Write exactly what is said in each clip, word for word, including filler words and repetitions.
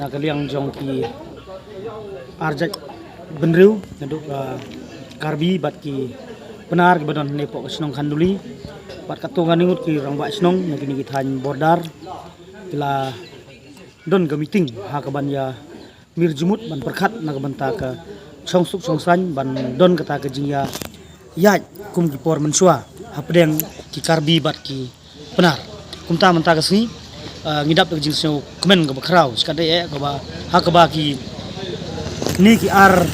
Ka liang jong ki ar jait bynriew naduh ka Karbi bad ki Pnar kiba don ne poh ka shnong Khanduli bad katto katne ngut ki rangbah shnong na kine ki thaiñ border ki la don ka meeting ha kaban ïa mir jumut ban pyrkhat na ka bynta ka shongsuk shongsaiñ ban don kata ka jingïaid kum ki por mynshuwa hapdeng ki Karbi bad ki Pnar. Kumta mynta ka sngi, ah, ngi dap da ka jingsngew kmen kaba khraw, shikatdei eh kaba ha kaba kine ki ar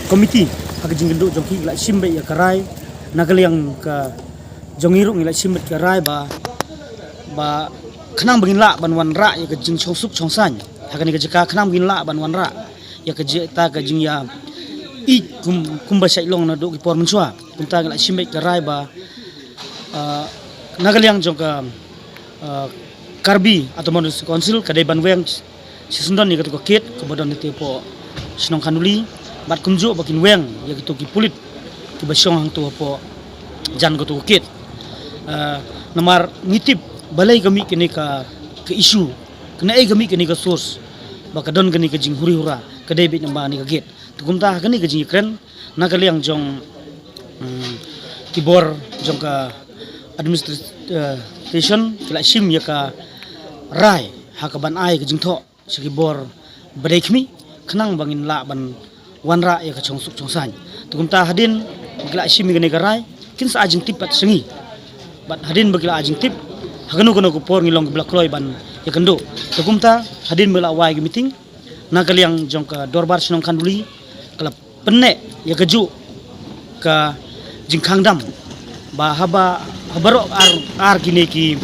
komiti ha ka jingkynduh jong ki la shim beit ïa ka rai na ka liang ka jong ngi ruh ngi la shim beit ka rai ba ba khnang ba ngin lah ban wanrah ïa ka jingshongsuk shongsaiñ ha kane ka jaka, khnang ba ngin lah ban wanrah ïa ka jingta ka jingïaid kum kumba shait long naduh ki por mynshuwa. Kumta ngi la shim beit ka rai ba, ah, na ka liang jong ka, ah, Karbi Autonomous Council ka dei ban weng shisyndon ïa katu ka gate kaba don hangtei hapoh shnong Khanduli bad kumjuh ba kin weng ïa kitu ki pulit kiba shong hangtu hapoh jan katu ka gate. Ah, namar ngi tip balei ka mih kane ka, ka issue, kane ei ka mih kane ka source ba ka don kane ka jinghuri hura ka dei beit namar kane ka gate. Te kumta ha kane ka jingïakren na ka liang jong, mm, ki bor jong ka administration ki la shim ïa ka rai ha kaban ai ka jingthoh sha ki bor ba dei khmih khnang ba ngin lah ban wanrah ïa ka shongsuk shongsaiñ. Te kumta hadien ba ki la shim ïa kane ka rai kin sa ai jingtip pat sha ngi. Bad hadien ba ki la ai jingtip ha kano kano ka por ngi long kiba la kloi ban ïakynduh. Te kumta hadien ba la wai ka meeting na ka liang jong ka dorbar shnong Khanduli ka la pynneh ïa kajuh ka jingkhang dam ba haba, ha baroh ar, ar kine ki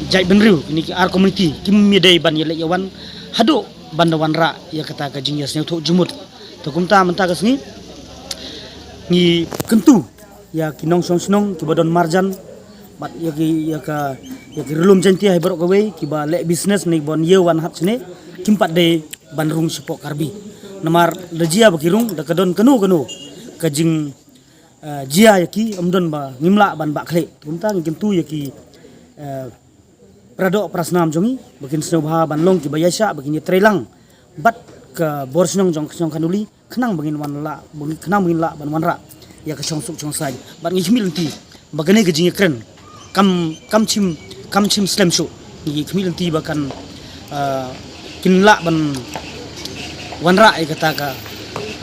jait bynriew, kine ki ar community kim ïadei ban ïaleit ïawan haduh ban da wanrah ïa kata ka jingïasngewthuh jingmut. Te kumta mynta ka sngi ngi kyntu ïa ki nongshong shnong kiba don marjan bad ïa ki, ïa ka, ïa ki ri lum Jaiñtia ha baroh kawei kiba leh business ne ban ïew wan hap shane, kim pat dei ban rung shapoh Karbi. Namar da jia ba ki rung da ka don kano kano ka jing, eh, jia ïa ki, ym don ba ngim lah ban bah khlieh. Kumta ngi kyntu ïa ki, eh, para doh para snam jong ngi ba kin sngewbha ban long kiba ïaishah, ba kin ïatreilang bad ka bor shnong jong ka shnong Khanduli khnang ba ngin wan lah, ba ngin, khnang ba ngin lah ban wanrah ïa ka shongsuk shongsaiñ. Bad ngi khmih lynti ba kane ka jingïakren kam, kam shim, kam shim slem shuh. Ngi khmih lynti ba kan, ah, kin lah ban wanrah ïa kata ka,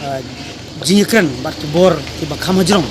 ah, jingïakren bad ki bor kiba kham hajrong